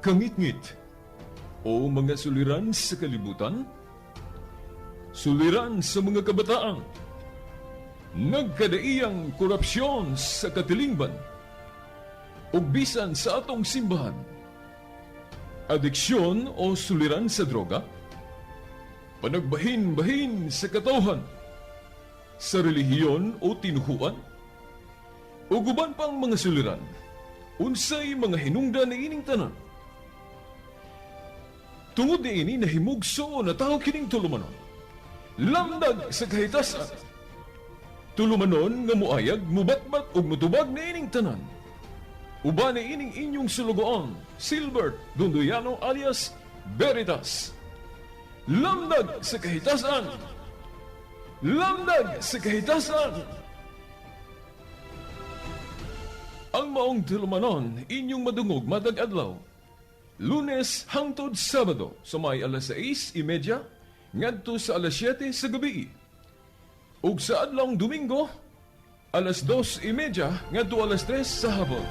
Kangitngit o mga suliran sa kalibutan, suliran sa mga kabataan, nagkadaiyang korupsyon sa katilingban, ug bisan sa atong simbahan, adiksyon o suliran sa droga, panagbahin-bahin sa katawhan, sa relihiyon o tinuhuan, ug uban pang mga suliran, unsay mga hinungdan niining tanan. Tungod niini nahimugso na tao kining tulumanon. Lamdag sa Kahitasan. Tulumanon nga muayag, mubatbat ug mutubag niining tanan. Uban niining inyong sulugoon, Silbert Dunduyano alias Veritas. Lamdag sa Kahitasan. Lamdag sa Kahitasan. Ang maong tulumanon inyong madungog matag adlaw. Lunes hangtod Sabado sa may alas 6:30 ngadto sa alas 7 sa gabi. Ug sa adlawng Domingo alas 2:30 ngadto alas 3 sa hapon.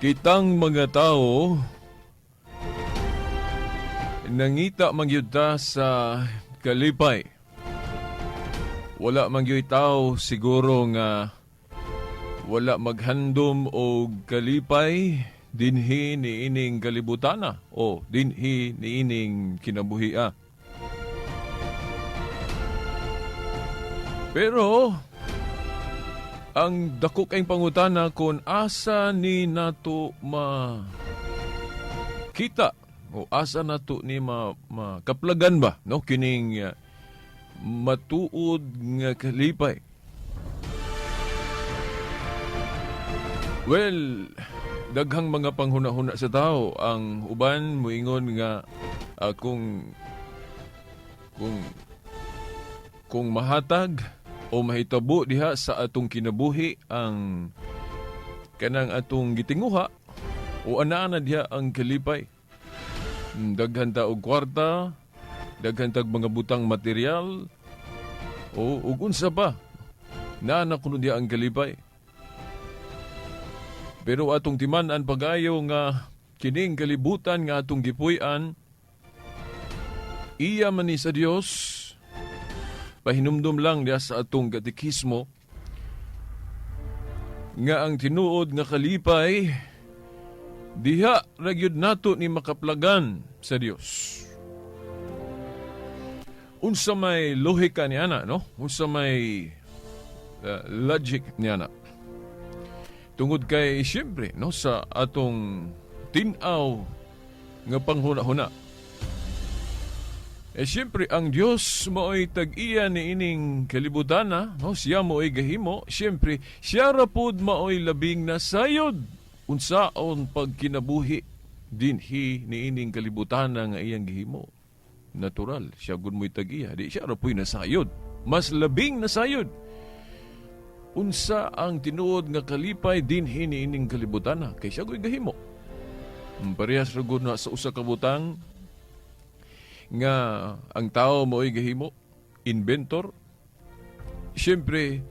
Kitang mga tao nangita man gyud ta sa kalipay. Wala man gyud tao siguro nga wala maghandom og kalipay dinhi niining kalibutana o dinhi niining kinabuhia. Pero ang dako kayong pangutana kung asa ni nato ma kita o asa nato ni ma, makaplagan ba, no, kining matuod nga kalipay. Well, daghang mga panghuna-huna sa tao. Ang uban moingon nga kung mahatag o mahitabo diha sa atong kinabuhi ang kanang atong gitinguha o anaa na diha ang kalipay. Daghan ta og kwarta, daghan tag mga butang material o ug unsa pa. Naa na kuno diha ang kalipay. Pero atong timan-an pagayo nga kining kalibutan nga atong gipuy-an, iya man ni sa Dios. Pahinumdum lang diha sa atong katekismo nga ang tinuod nga kalipay diha ra gyud nato ni makaplagan sa Dios. Unsa may lohika ni ana, no? Unsa may logic ni ana? Tungod kay siyempre, no, sa atong tin-aw nga panghuna-huna. Siyempre, ang Dios mao'y tag-iya ni ining kalibutana, no? Siya mao'y gahimo. Siyempre, siya ra pod mao'y labing nasayod unsaon pagkinabuhi dinhi ni ining kalibutana nga iyang gihimo. Natural, siya gud mo'y tag-iya, di siya ra po'y nasayod. Mas labing nasayod. Unsa ang tinuod nga kalipay dinhi ni ining kalibutana kay siya gud gahimo. Parehas ra gud na sa usa ka butang nga ang tao mo'y gahimo, inventor. Siyempre,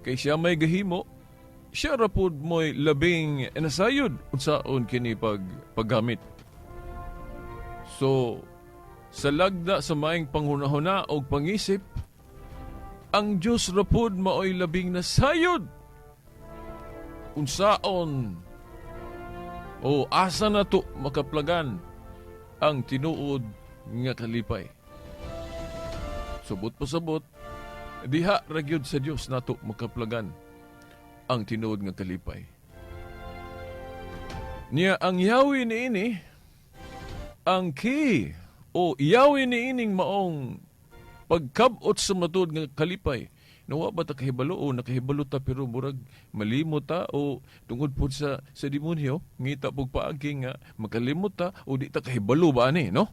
kay siya may gahimo, Siya ra pud mo'y labing nasayod unsaon kini paggamit. So, sa lagda sa maayong panghunahuna og pangisip, ang Dios ra pud maoy labing nasayod unsaon o asa na to makaplagan ang tinuod nga kalipay. Subot pasabot, diha ra gyud sa Dios nato makaplagan ang tinuod nga kalipay. Niya ang yawi niini, ang key o yawi niining maong pagkabot sa matuod nga kalipay. Nawa ba ta kahibalo o nakahibalo ta pero murag malimot ta o tungod pod sa demonyo ngita pug paagi nga makalimot ta o di ta kahibalo ba ani, no?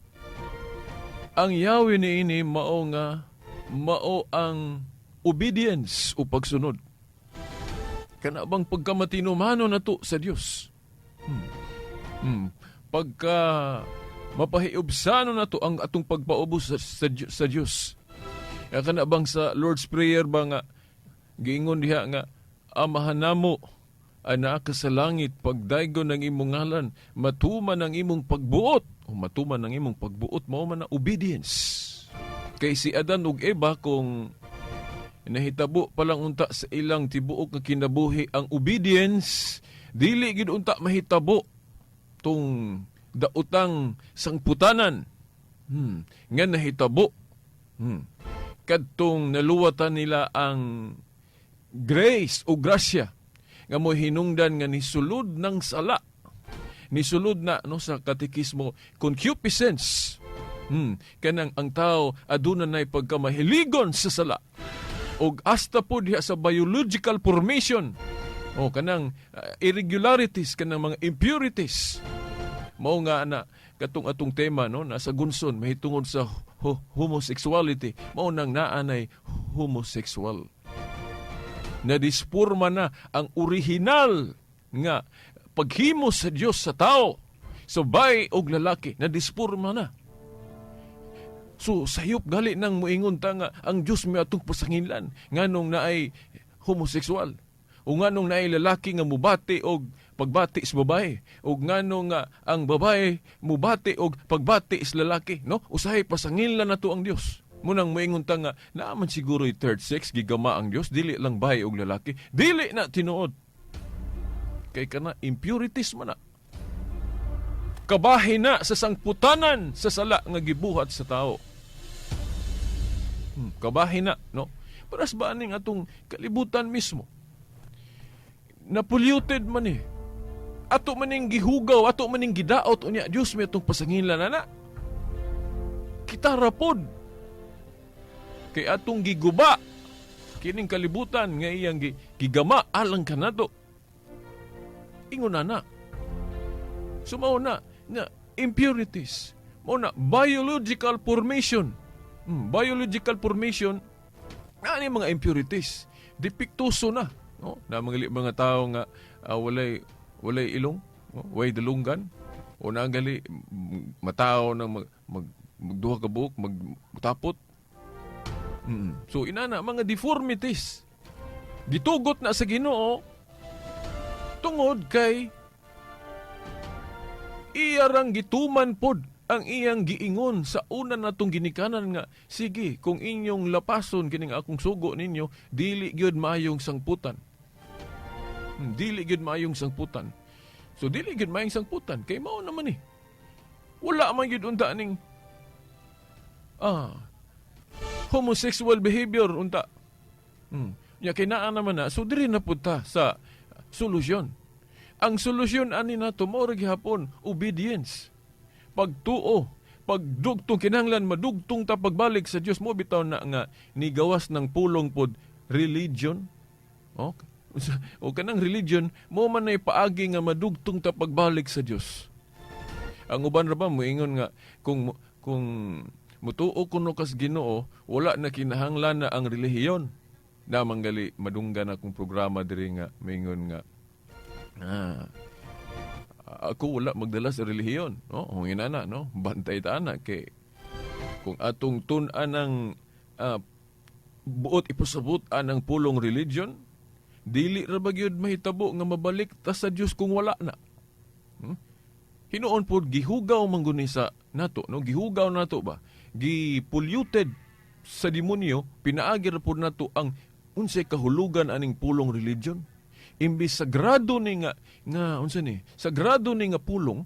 Ang yawi niini mao nga mao ang obedience o pagsunod. Kana bang pagkamatinumano nato sa Dios? Pagka mapahiubsano nato ang atong pagpaubos sa Dios. Ya kana bang sa Lord's Prayer ba nga giingon diha nga, "Amahan namo ana ka sa langit, pagdaygon ang imong ngalan, matuman ang imong pagbuot." O matuman ang imong pagbuot, mao man na obedience. Kay si Adan ug Eva, kung nahitabo pa lang unta sa ilang tibuok nga kinabuhi ang obedience, dili gid unta mahitabo tong daotang sangputanan nga nahitabo kadtong naluwatan nila ang grace o grasya nga mo hinungdan nga nisulod ng sala, nisulod na, no, sa katekismo, concupiscence, kanang ang tao aduna nay pagkamahiligon sa sala og hasta po diha sa biological formation o kanang irregularities, kanang mga impurities. Mao nga ana katong atong tema, no, nasa gunson mahitungod sa homosexuality, mao nang naa nay homosexual. Nadispurma na ang original nga paghimo sa Dios sa tao, sa babae og lalaki, nadispurma na. So sayop gali nang moingon ta nga ang Dios may atong pasanginlan nganong naay homosexual o nganong naay lalaki nga mubati og pagbati sa babae o nganong nga ang babae mubati og pagbati sa lalaki, no? Usahay pasanginlan nato ang Dios. Munang moingon ta nga naa man siguro third sex, gigama ang Dios, dili lang babae og lalaki. Dili na tinuod kay kana impurities man na, kabahin na sa sangputanan sa sala nga gibuhat sa tao. Kabahin na, no? Paras ba aning atong kalibutan mismo? Na polluted man eh. Ato maning gihugaw, ato maning gidaot, unya Dios may atong pasanginlan na. Kita rapod. Kay atong giguba kining kalibutan nga iyang gigama alang kanato. Ingon na na. So mao na nga impurities. Mao na biological formation. Biological formation ani mga impurities. Depektuso na, no? Na mga tao nga walay walay ilong, no? Walay dalunggan o nagali matao nang magduha ka buok, magtapot. So inana mga deformities. Gitugot na sa Ginoo tungod kay iya rang gituman pod ang iyang giingon sa una natong ginikanan nga, "Sige, kung inyong lapason kining akong sugo ninyo, dili gyud maayong sangputan." Dili gyud maayong sangputan. So dili gyud maayong sangputan kay mao naman eh. Wala man gyud unta ning homosexual behavior unta. Ya kay naa naman na, so diri na pud ta sa solusyon. Ang solusyon ani nato mao ra gihapon obedience. Pagtuo, pagdugtong, kinahanglan madugtong ta pagbalik sa Dios. Mo bitaw na nga nigawas ng pulong pod religion. Okay. O kanang religion mo man ay paagi nga madugtong ta pagbalik sa Dios. Ang uban ra ba moingon nga kung mutuo kuno kas Ginoo, wala na kinahanglan na ang relihiyon. Na manggali madunggan akong programa diri nga moingon nga ako wala magdala sa relihiyon, no? Kung inana, no, bantay ta ana kay kung atong tun-an ang buot ipasabot ang pulong religion. Dili ra ba gyud mahitabo nga mabalik ta sa Dios kung wala na? Hinuon pod gihugaw man guni sa nato, no? Gihugaw nato ba? Gi polluted sa demonyo, pinaagi ra pod nato ang unsay kahulugan aning pulong religion. Imbis sagrado ni nga nga unsa ni? Sagrado ni nga pulong,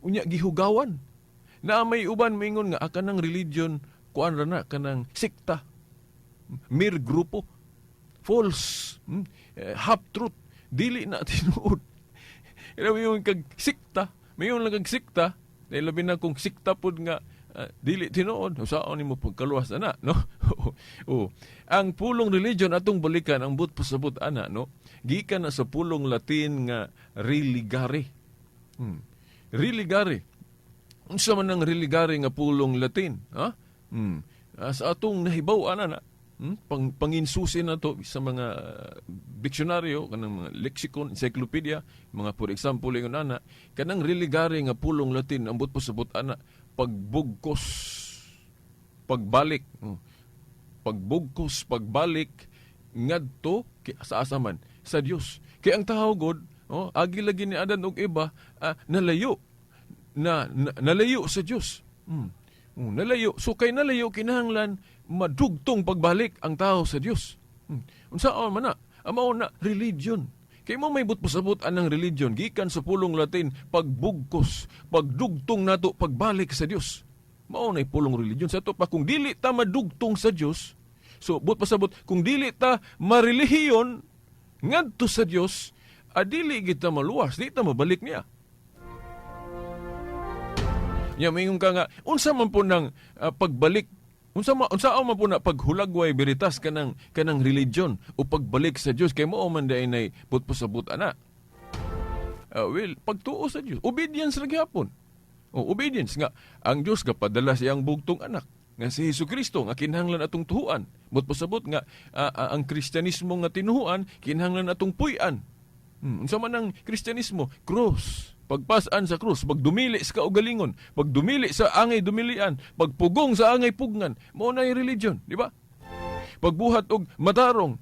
unya gihugawan. Na may uban mingon nga kanang religion kuan ra na, kanang sekta. Mere grupo. False, half truth, dili na tinuod. Kaya may kag sikta, may lang kag sikta, dahil labi na kung sikta pod nga dili tinuod, usaon nimo pagkaluwas ana, no? Oh. Ang pulong religion atong balikan ang but pasabot ana, no? Gikan na sa pulong Latin nga religare. Religare. Unsa man ang religare nga pulong Latin, ha? Sa atong nahibaw ana na, Panginsusi na to sa mga diksyonaryo, kanang mga lexicon, encyclopedia, mga for example ingon ana, kanang religare nga pulong Latin ambot pasabot ana pagbugkos, pagbalik, oh. Pagbugkos, pagbalik ngadto sa asaman sa Dios. Kay ang tawo god, oh, agi lagi ni Adan og Eva, nalayo na, nalayo sa Dios. Oh, nalayo. So kay nalayo, kinahanglan madugtong pagbalik ang tao sa Dios. Unsaon man na? Mao na religion. Kay mo may pasabot anang religion gikan sa pulong Latin pagbugkos, pagdugtong nato pagbalik sa Dios. Mao na pulong religion sa ato pa kung dili ta madugtong sa Dios. So but pasabot kung dili ta marelihiyon ngadto sa Dios, adili kita maluwas, di ta mabalik niya. Nya mingon ka nga unsa man po nang pagbalik, unsa man po na paghulagway beritas kanang religion o pagbalik sa Dios, kay mao man diay nay putpasabot ana. Well, pagtuo sa Dios, obedience ra gyapon. O obedience nga ang Dios gapadala siyang bugtong anak nga si Hesus Kristo nga kinahanglan atong tuhuan. But pasabot nga ang Kristyanismo nga tinuhuan kinahanglan atong puy-an. Unsa man ang Kristyanismo? Cross. Pagpasan sa krus, pagdumili sa kaugalingon, pagdumili sa angay dumilian, pagpugong sa angay pugngan, mao na yung religion, di ba? Pagbuhat og matarong,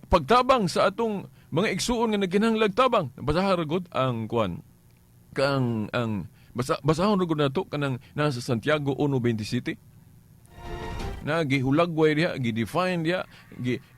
pagtabang sa atong mga igsuon nga nagkinahanglag tabang. Basahan ra gud ang kuan. Kang ang basahon ra gud nato kanang nasa Santiago 1:27 na gihulagway diha, gi-define diha,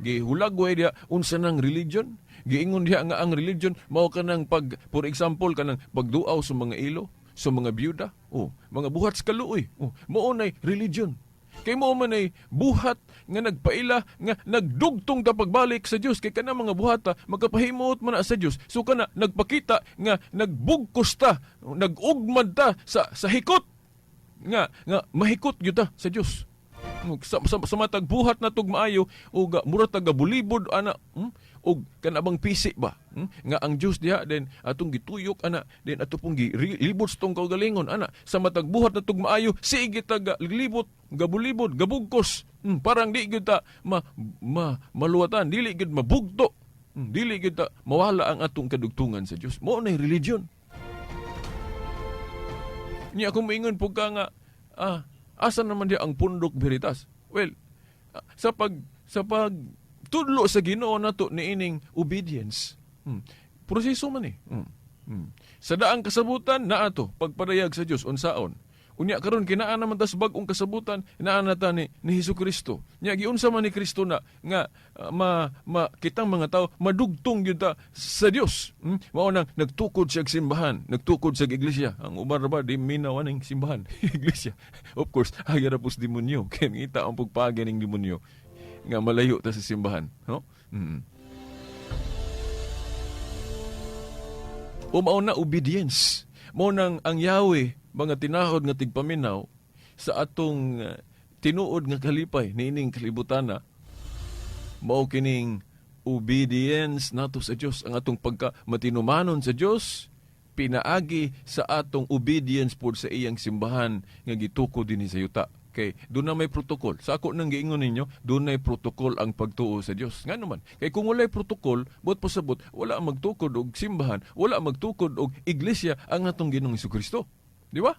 gihulagway diha unsa nang religion. Giingon diha nga ang religion mao kanang pag, for example, kanang pagduaw sa mga ilo, sa mga byuda, oh, mga buhat sa kaluoy, oh, mao nay religion. Kay mao man ay buhat nga nagpaila nga nagdugtong ta pagbalik sa Dios, kay kana mga buhata magkapahimot man na sa Dios. So kana nagpakita nga nagbugkos ta, nagugmad ta sa hikot nga nga mahikot gyud ta sa Dios. Sa matag buhat na tug maayo ug mura ta gabulibod ana, Og kana bang pisi ba, Nga ang Dios diha, then atong gituyok ana, then ato pong gilibot sa tong kaugalingon ana. Sa matag buhat na tug maayo, sige ta ga libot, gabulibod, gabugkos, Parang di gyud ta ma, ma maluwatan, dili gyud mabugto, Dili gyud ta mawala ang atong kadugtungan sa Dios. Mao na religion. Nya kung moingon po ka nga, asa naman di ang pundok veritas? Well, sa pag tudlo sa Ginoo nato niining obedience. Proseso man eh. Sa daang kasabutan naa to pagpadayag sa Dios unsaon. Unya karon kinaa naman ta sa bag-ong kasabutan, naa na ta ni Hesus Kristo. Nya giunsa man ni Kristo na nga ma, ma kitang mga tao madugtong gyud ta sa Dios. Mao nang nagtukod siya og simbahan, nagtukod siya og iglesia. Ang uban ra ba di minaw aning simbahan, iglesia. Of course, agi ra pus demonyo. Kay ngita ang pugpagi ning demonyo nga malayo ta sa simbahan, no? O mao na obedience. Mao nang ang Yahweh mga tinahod nga tigpaminaw sa atong tinuod nga kalipay niining kalibutana, mao kining obedience nato sa Dios, ang atong pagka matinumanon sa Dios pinaagi sa atong obedience pod sa iyang simbahan nga gitukod dinhi sa yuta. Kay doon na may protocol. Sa ako nang giingon ninyo, doon na protocol ang pagtuo sa Dios. Nga naman, kay kung walay protocol, buot pasabot, wala magtukod og simbahan, wala magtukod og iglesia ang atong Ginoong Kristo. Di ba?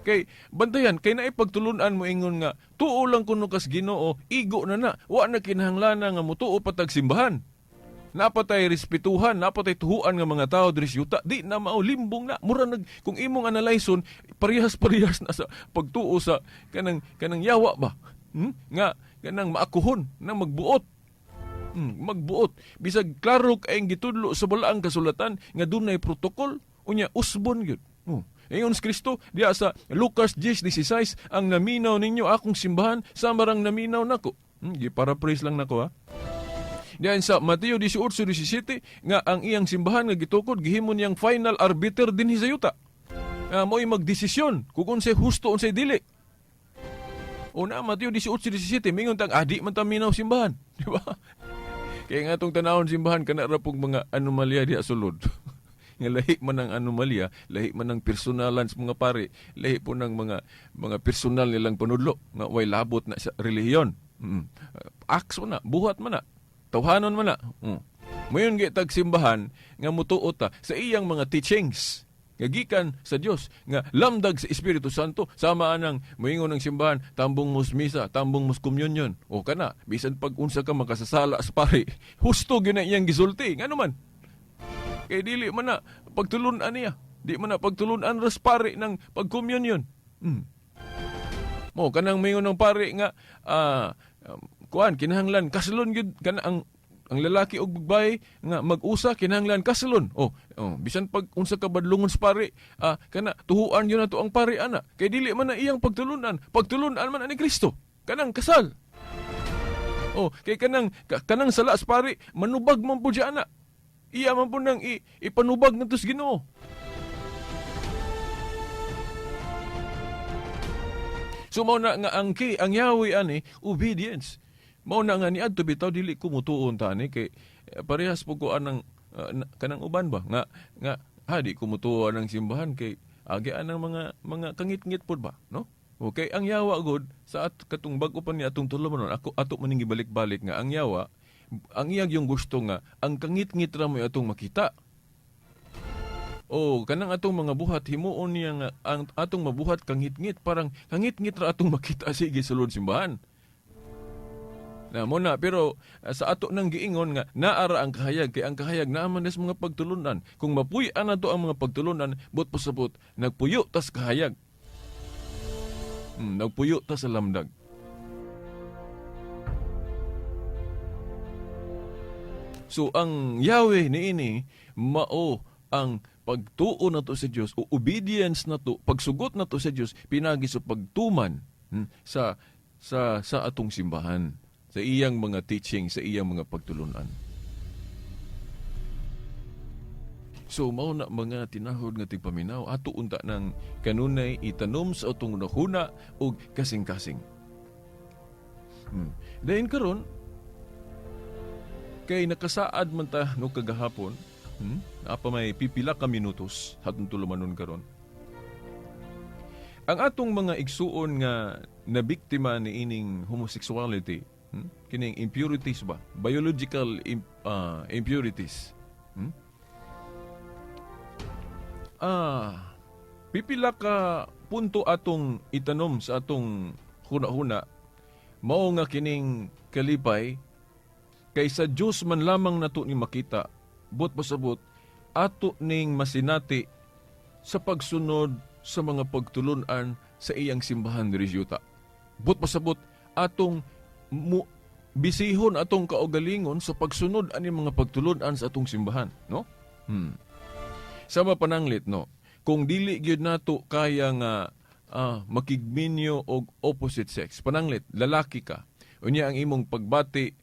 Kay bantayan kay naipagtulun-an mo ingon nga tuo lang kuno kas Ginoo, igo na na, wa na kinahanglan nga mutuo patag simbahan. Napatay respetuhan, napatay tuhuan nga mga tao diri sa yuta. Di na mao, limbong na. Mura nag kung imong analyson, parehas-parehas na sa pagtuo sa kanang yawa ba? Nga kanang maakuhon, nang magbuot. Magbuot. Bisag klaro kayong gitudlo sa balaang kasulatan nga dunay protocol, unya usbon gyud. Oh. Ingon si Kristo diya sa Lucas 10:16, "Ang naminaw ninyo akong simbahan, sama rang naminaw nako." Gi-paraphrase lang nako ha. Diyan sa Mateo 18:17 nga ang iyang simbahan nga gitukod, gihimo niyang final arbiter dinhi sa yuta. Mo'y magdesisyon kung unsay husto, unsay dili. Una, Mateo 18:17, mingon tang adi man ta minaw simbahan, di ba? Kaya nga atong tanawon simbahan, kana ra pong mga anomalya diha sulod. Nga lahi man ang anomalya, lahi man ang personalan sa mga pare, lahi po ng mga personal nilang panudlo nga way labot na sa relihiyon. Acts man na, buhat man na, tawhanon man na. Mayon tag simbahan nga mutuo ta sa iyang mga teachings nga gikan sa Dios, nga lamdag sa Espiritu Santo. Sama anang moingon ng simbahan, "Tambong mos misa, tambong mos communion." O kana bisan pag unsa ka makasasala sa pare, husto gyud na iyang gisulti. Ngano man? Kay dili man na pagtulun-an niya, di man na pagtulun-an ras pare ng pag-communion. Mo kanang moingon ng pare nga kuan, kinahanglan kaslon gyud kana ang lalaki og babae nga mag-usa, kinahanglan kaslon. Oh, bisan pag unsa ka badlongon sa pare, kana tuhuan yun nato ang pare ana kay dili man na iyang pagtulunan, pagtulunan man ani Kristo kanang kasal. Oh, kay kanang sala sa pare, manubag man po siya ana. Iya man po nang ipanubag nato sa Ginoo. So mao na nga ang key, ang yawi ani, obedience. Mao na nga niadto bitaw dili ko mutuon ta ani kay parehas po ko anang kanang uban ba nga nga ha, di ko mutuo ang simbahan kay agi anang mga kangit-ngit pod ba, no? Okay, ang yawa god sa at katong bag-o pa ni atong tulumanon, ako ato man ning gibalik-balik nga ang yawa, ang iyang yung gusto nga ang kangit-ngit ra mo atong makita. O kanang atong mga buhat, himuon niya nga ang atong mabuhat kangit-ngit, parang kangit-ngit ra atong makita sige sulod simbahan. Na mo na, pero sa ato nang giingon nga naara ang kahayag, kay ang kahayag naa man sa mga pagtulunan. Kung mapuy-an nato ang mga pagtulunan, but pasabot nagpuyo tas kahayag. Nagpuyo ta sa lamdag. So ang Yahweh niini mao ang pagtuo nato sa Dios o obedience nato, pagsugot nato sa Dios pinagi sa pagtuman sa atong simbahan, sa iyang mga teaching, sa iyang mga pagtulunan. So mao na mga tinahod nga tigpaminaw, ato unta ng kanunay itanom sa atong hunahuna og kasing-kasing. Dayon karon kay nakasaad man ta no kagahapon, Naa pa may pipila ka minutos atong tulumanon karon. Ang atong mga igsuon nga nabiktima ni ining homosexuality, Kining impurities ba? Biological impurities. Pipila ka punto atong itanom sa atong huna-huna, mao nga kining kalipay kay sa Dios man lamang nato ni makita, but pasabot ato ning masinati sa pagsunod sa mga pagtulunan sa iyang simbahan diri sa yuta. But pasabot atong bisihon atong kaugalingon sa pagsunod ani mga pagtulunan sa atong simbahan, no? Sama pananglit, no, kung dili gyud nato kaya nga makigminyo og opposite sex, pananglit lalaki ka, unya ang imong pagbati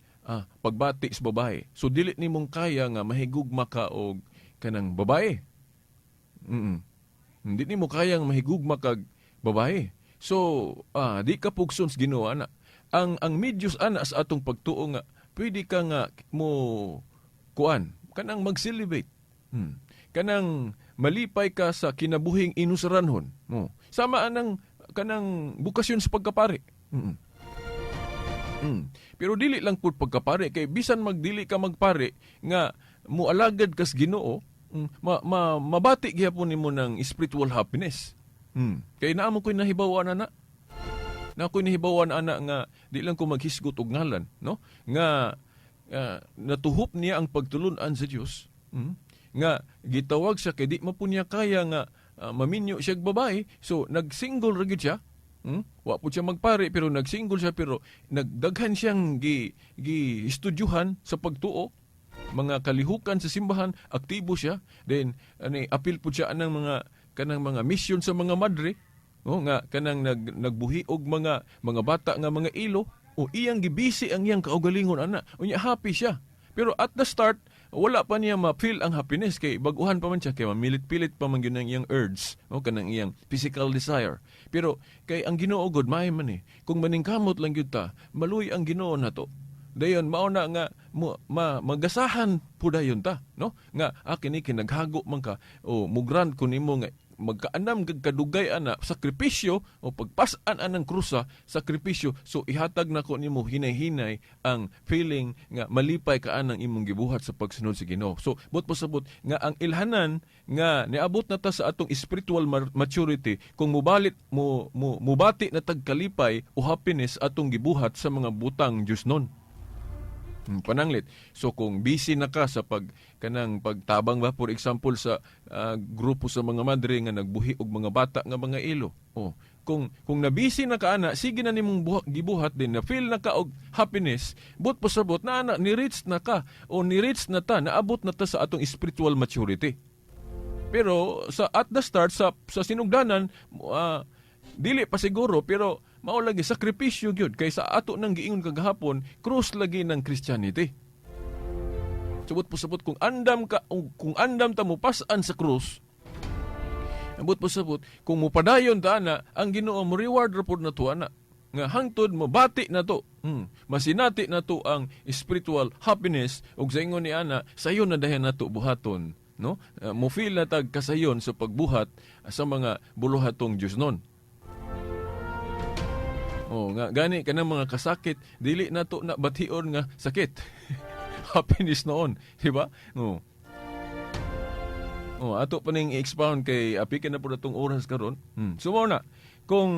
sa babae, so dili nimong kaya nga mahigugma ka og kanang babae. Hindi nimo kayang mahigugma kag babae. So, di ka pugson sa Ginoo ana. Ang medyos ana sa atong pagtuo nga pwede ka nga mo kuan kanang mag-celibate. Kanang malipay ka sa kinabuhing inusaranhon. No. Sama anang kanang bukasyon sa pagkapare. Pero dili lang pud pagkapare kay bisan magdili ka magpare nga mualagad kas Ginoo, mabati gihapon nimo ng spiritual happiness. Kay naa mo ko'y nahibaw-an ana. Na ako'y nahibaw-an ana nga di lang ko maghisgot og ngalan, no? Nga natuhop niya ang pagtulunan sa Dios. Nga gitawag siya kay di man po niya kaya nga maminyo siya og babae, so nag-single ra gyud siya. Wa po siya magpari pero nag-single siya, pero nagdaghan siyang gi gi estudyuhan sa pagtuo, mga kalihukan sa simbahan, aktibo siya. Then ani apil po siya anang mga kanang mga mission sa mga madre, oh, nga kanang nagbuhi og mga bata nga mga ilo o iyang gibisi ang iyang kaugalingon ana. Unya happy siya. Pero at the start, wala pa niya ma-feel ang happiness kay baguhan pa man siya, kay mamilit-pilit pa man gyud ang iyang urge o kanang iyang physical desire. Pero kay ang Ginoo gud maayo man eh. Kung maningkamot lang gyud ta, maluoy ang Ginoo nato. Dayon mao na nga mo, magasahan pudayon ta, no? Nga kini kinaghago man ka o mu-grant ko nimo nga magkaanam kag kadugay ana sakripisyo o pagpas-an anang krusa sakripisyo, so ihatag nako nimo hinay-hinay ang feeling nga malipay ka anang imong gibuhat sa pagsunod sa Ginoo. So buot pasabot nga ang ilhanan nga niabot na ta sa atong spiritual maturity kung mubalit mo, mo mubati na tag kalipay o happiness atong gibuhat sa mga butang Diyos nun. Pananglit. So kung busy na ka sa pag kanang pagtabang ba, for example, sa grupo sa mga madre nga nagbuhi og mga bata nga mga ilo. Oh, kung nabisi na ka ana, sige na nimong gibuhat din na feel na ka og happiness, but pasabot na ana ni reach na ka o ni reach na ta, naabot na ta sa atong spiritual maturity. Pero sa at the start sa sinugdanan, dili pa siguro, pero mao lagi sakripisyo gyud kay sa ato nang giingon kagahapon, cross lagi ng Christianity. Subot po sabot kung andam ka, kung andam ta mo pas-an sa krus. Ambot po sabot kung mupadayon ta ana, ang Ginoo mo reward ra pud na to ana nga hangtod mabati na to, masinati na to ang spiritual happiness ug sa ingon ni ana, sayon na dayon nato buhaton, no? Mo feel na tag kasayon sa pagbuhat sa mga buluhatong Dios nun. Oh, nga gani kanang mga kasakit, dili nato na bation nga sakit. Happiness noon, di ba? Oh. Oh, ato pa ning i-expound kay apikan na pud atong oras karon. So mao na kung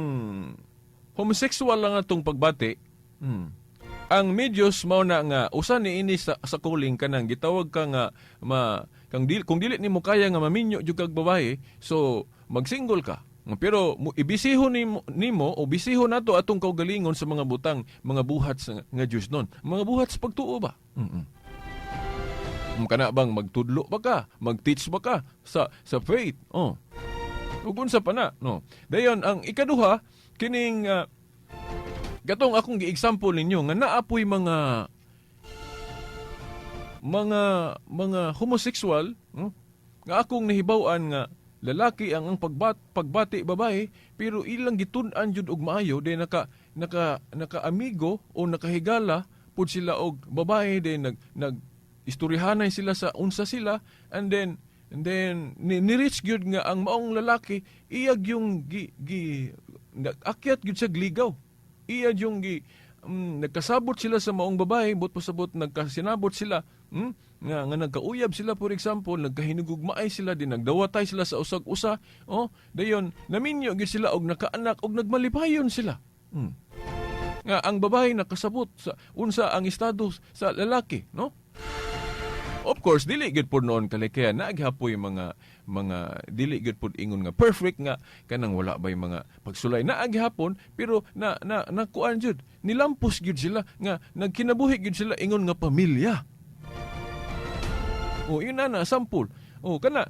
homosexual lang atong pagbati, ang medios mao na nga usa ni ini sa calling, kanang gitawag ka nga ma kang dil, kung dili nimo kaya nga maminyo jud kag babae, so magsingle ka. Pero mo ibisiho nimo o bisiho nato atong kaugalingon sa mga butang, mga buhat sa nga Dios nun. Mga buhat sa pagtuo ba? Kana bang magtudlo ba ka? Mag-teach ba ka sa faith? Oh. Ug unsa pa na, no? Dayon ang ikaduha kining gatong akong gi-example ninyo nga naapoy mga homosexual, no? Nga akong nahibaw-an nga lalaki ang pagbati babae, pero ilang gitun-an jud og maayo, de naka naka naka-amigo o nakahigala pud sila og babae, de nag nag istoryahanay sila sa unsa sila, and then ni-reach gyud nga ang maong lalaki iyag yung gi, gi nag-akyat gyud sa ligaw, iya yung gi nagkasabot sila sa maong babae, but pasabot nagkasinabot sila, nga nagkauyab sila, for example, nagkahinugugmaay sila din, nagdawatay sila sa usag usa, oh, dayon naminyo gyud sila og nakaanak og nagmalipayon sila. Nga ang babae nakasabot sa unsa ang estado sa lalaki, no? Of course, dili gyud pod noon kaya naaghapoy mga dili gyud pod ingon nga perfect nga kanang wala bay mga pagsulay, naa gihapon, pero na na nakuan jud, nilampos gyud sila nga nagkinabuhi gyud sila ingon nga pamilya. Oh, yun na na sample. Oh, kana.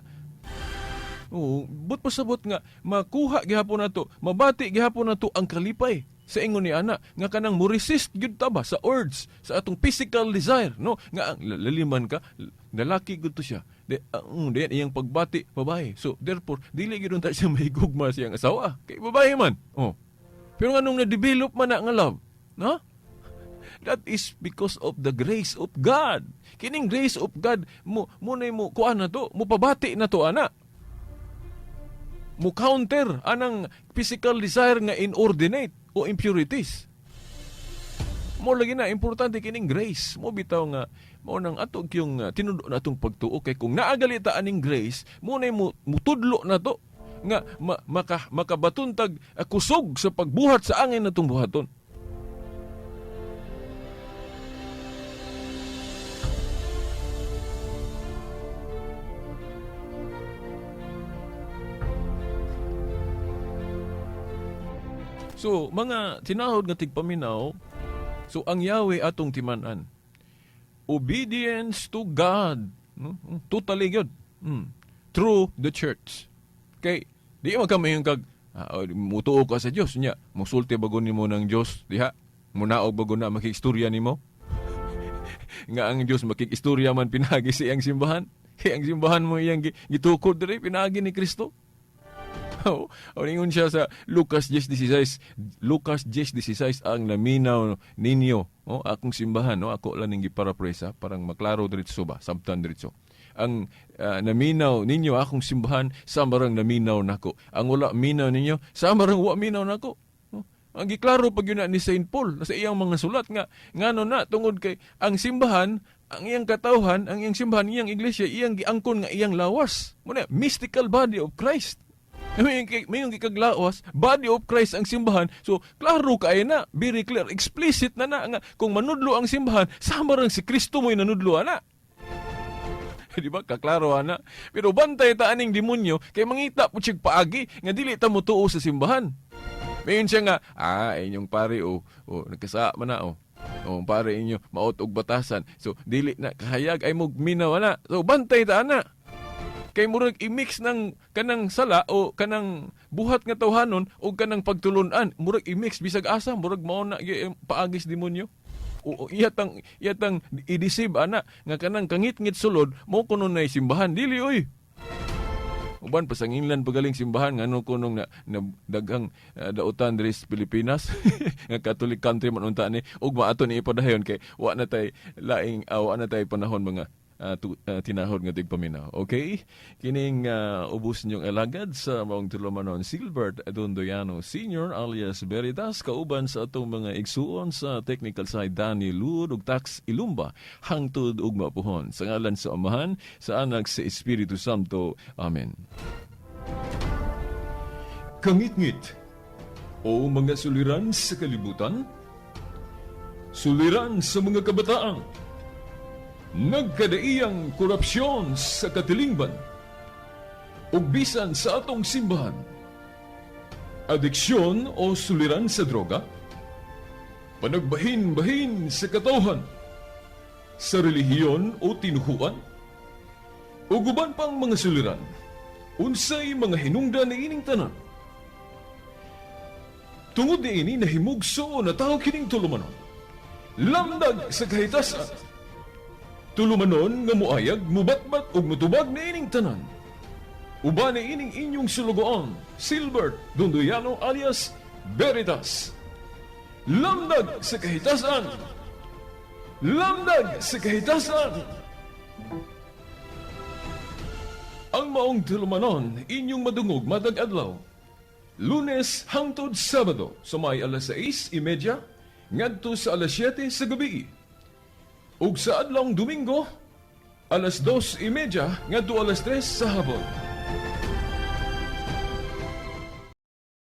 Oh, but pasabot nga makuha gihapon nato, mabati gihapon nato ang kalipay sa ingon ni ana nga kanang mo resist gyud ta ba sa urge sa atong physical desire, no? Nga ang laliman ka, lalaki gyud to siya, de ang de iyang pagbati babae, so therefore dili gyud unta siya mahigugma siyang asawa kay babae man. Oh, pero nganong na-develop man na nga love, no? That is because of the grace of God. Kining grace of God mo mo na mo kuan na to, mo pabati na to ana, mo counter anang physical desire nga inordinate o impurities. Mo lagi na importante kining grace. Mo bitaw nga mao nang ato yung tinudo na atong pagtuo kay kung naagalita aning grace, mo na mo mutudlo na to nga makabatuntag kusog sa pagbuhat sa angin natong buhaton. So, mga tinahod nga tigpaminaw, so ang Yahweh atong timan-an. Obedience to God. No? Totally good. Through the church. Kay, di man kami yung kag, mutuo ka sa Dios nya, musulti bagon nimo ng Dios diha, munaog bagon na makikistorya nimo. Nga ang Dios makikistorya man pinagi sa iyang simbahan. Kay ang simbahan mo iyang gitukod diri pinagi ni Kristo. Oh, ingon siya sa Lucas 10:16, Lucas 10:16, "Ang naminaw ninyo, oh, akong simbahan," no, ako lang ning giparaphrase parang maklaro diretso ba, sabtan diretso. "Ang naminaw ninyo akong simbahan, sama rang naminaw nako. Ang wala minaw ninyo, sama rang wa minaw nako." Oh, ang giklaro pag yun na ni Saint Paul sa iyang mga sulat nga ngano na tungod kay ang simbahan, ang iyang katawhan, ang iyang simbahan, iyang iglesia, iyang giangkon nga iyang lawas. Muna, mystical body of Christ. May yung gikaglawas, body of Christ ang simbahan. So, klaro kaayo na, very clear, explicit na na nga kung manudlo ang simbahan, sama rang si Kristo mo'y nanudlo ana. Di ba? Kaklaro ana. Pero bantay ta aning demonyo kay mangita po siyang paagi nga dili ta motuo sa simbahan. Mayon siya nga, inyong pare oh, nagkasa man na oh. Oh, pare inyo maot og batasan. So dili na kahayag ay mo minaw ana. So bantay ta ana. Kay murag i-mix ng kanang sala o kanang buhat nga tawhanon o kanang pagtulunan, murag i-mix bisag asa, murag mao na paagis demonyo. O iyatang i-deceive ana nga kanang kangitngit sulod mo kuno nay simbahan, dili oy. Uban pasanginlan pagaling simbahan, ngano kunong na daghang dautan diri sa Pilipinas nga Catholic country man unta ni. Ug maato ni ipadayon kay wa na tay laing wa na tay panahon, mga tinahod nga tigpaminaw. Okay? Kining ubos ninyong alagad sa maong tulumanon, Silbert Dondoyano Sr. alias Veritas, kauban sa atong mga igsuon sa technical side, Danny Lud ug Tax Ilumba, hangtod ugma puhon. Sa ngalan sa Amahan, sa Anak, sa Espiritu Santo. Amen. Kangitngit o mga suliran sa kalibutan, suliran sa mga kabataan, nagkadaiyang korupsyon sa katilingban, ug bisan sa atong simbahan, adiksyon o suliran sa droga, panagbahin-bahin sa katawhan, sa relihiyon o tinuhuan, ug uban pang mga suliran, unsay mga hinungdan ni ining tanan? Tungod ni ini, nahimugso na tao kining tulumanon. Lamdag sa Kahitasan. Tulumanon nga muayag, mubatbat ug mutubag ni ining tanan. Uban ni ining inyong sulugoon, Silbert Dondoyano alias Veritas. Lamdag sa Kahitasan! Lamdag sa Kahitasan! Ang maong tulumanon, inyong madungog matag adlaw, Lunes hangtod Sabado, sa may alas 6:30 ngadto sa alas 7 sa gabi. Ug sa adlawng Domingo, alas 2:30 ngadto alas 3 sa hapon.